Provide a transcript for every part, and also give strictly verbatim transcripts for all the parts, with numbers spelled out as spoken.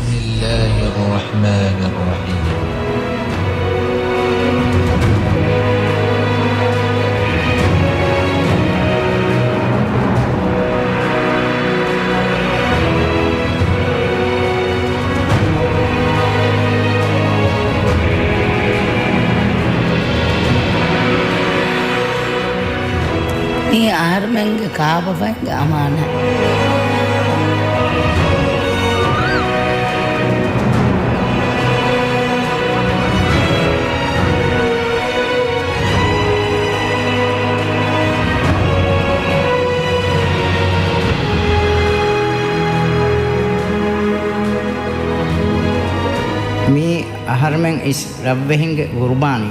بسم الله الرحمن الرحيم. މީ އަހަރުމެންގެ ކާބަފައިންގެ އަމާނާތް. މީ އަހަރުމެން އިސް ރަށްވެހިންގެ ގުރުބާނީ.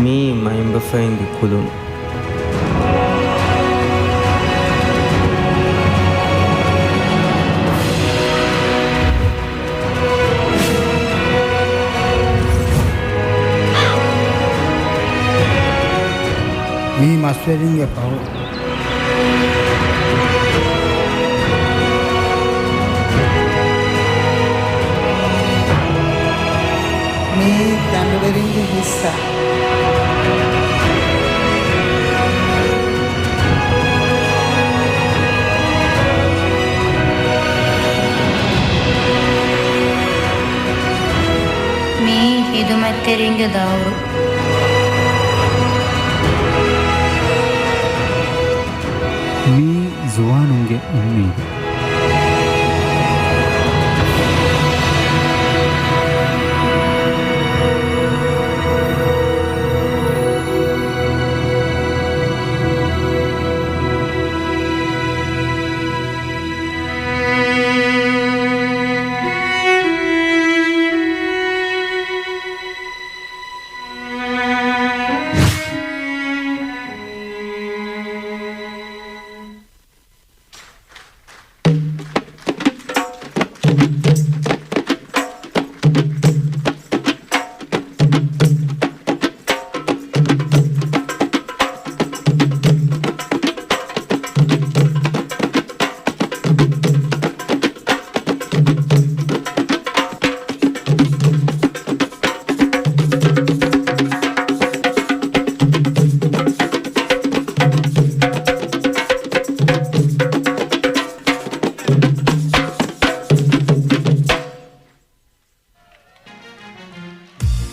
މީ މައިންބަފައިންގެ ކުލުން. މީ މަސްވެރިންގެ ފަހު. މީ ދަނޑުވެރިންގެ ހިއްސާ. މީ ހިދުމަތްތެރިންގެ ދައުރު. މީ ޒުވާނުންގެ އުއްމީދު.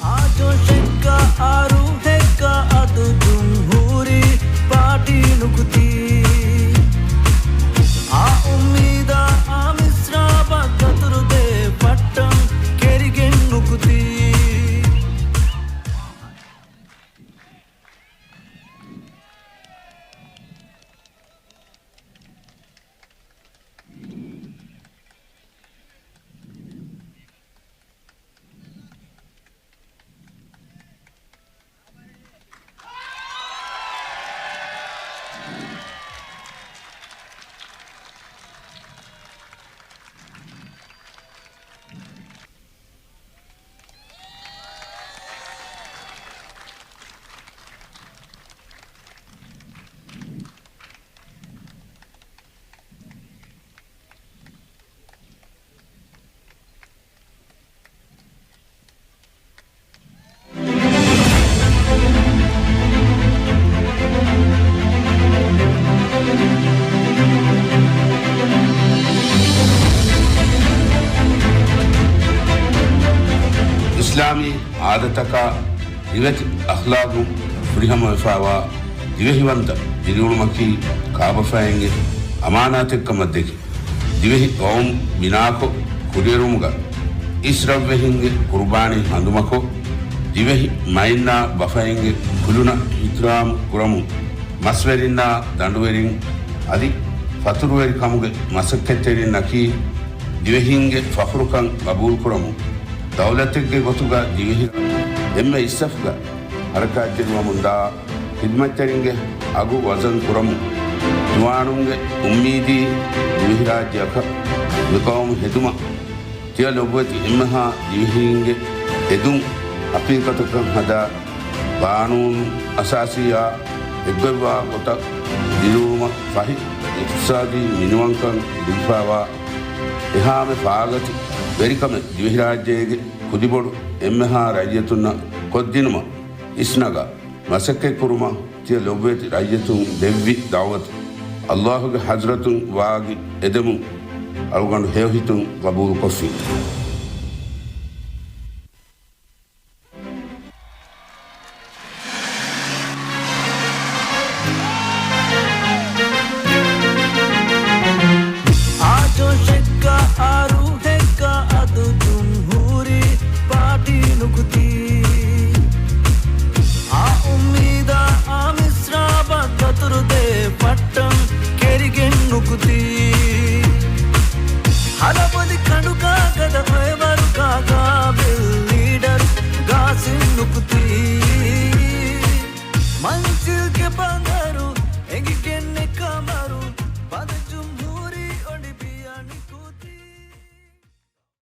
އާ ޖޯޝެއްގަ އާ ރޫހެއްގަ އަދު ޖުމްހޫރީ ޕާޓީ ނުކުތީ. އާ އުއްމީދާ އާ މިސްރާބަށް ގަދުރުދޭ ފައްޓަން ކެރިގެން ނުކުތީ. އިސްލާމީ އާދަތަކާ ރިވެތި އަޚްލާގުން ފުރިހަމަވެފައިވާ ދިވެހިވަންތަ ދިރިއުޅުމަކީ ކާބަފައިންގެ އަމާނާތެއްކަމަށް ދެކި، ދިވެހި ގައުމު ބިނާކޮށް ކުރިއެރުމުގަ އިސްރަށްވެހިންގެ ޤުރުބާނީ ހަނދުމަކޮށް، ދިވެހި މައިންނާ ބަފައިންގެ ކުލުނަށް އިޙްތިރާމު ކުރަމުން، މަސްވެރިންނާ ދަނޑުވެރިން އަދި ފަތުރުވެރިކަމުގެ މަސައްކަތްތެރިންނަކީ ދިވެހީންގެ ފަޚުރުކަން ގަބޫލުކުރަމުން، ދައުލަތެއްގެ ގޮތުގަ ދިވެހި އެންމެ އިސްސަފުގަ ހަރަކާތްތެރިވަމުންދާ ޚިދުމަތްތެރިންގެ އަގު ވަޒަން ކުރަމުން، ޒުވާނުންގެ އުއްމީދީ ދިވެހިރާއްޖެއަކަށް މިޤައުމު ޚިދުމަތް ތިޔަ ލޮބުވެތި އެންމެހާ ދިވެހީންގެ އެދުން ޙަޤީޤަތަކަށް ހަދާ، ޤާނޫނު އަސާސީއާ އެއްގޮތްވާ ގޮތަށް ދިރުވުމަށް ފަހި، އިޤްތިޞާދީ މިނިވަންކަން ލިބިފައިވާ އެހާމެ ފާގަތި ވެރިކަމެއް ދިވެހިރާއްޖޭގެ ކުދިބޮޑު އެންމެހާ ރައްޔިތުންނަށް ކޮށްދިނުމަށް އިސްނަގާ މަސައްކަތްކުރުމަށް ތިޔަ ލޮބުވެތި ރައްޔިތުން ދެއްވި ދަޢުވަތު ﷲ ގެ ޙަޟްރަތުން ވާގި އެދެމުން އަޅުގަނޑު ހެޔޮހިތުން ޤަބޫލުކޮށްފިން.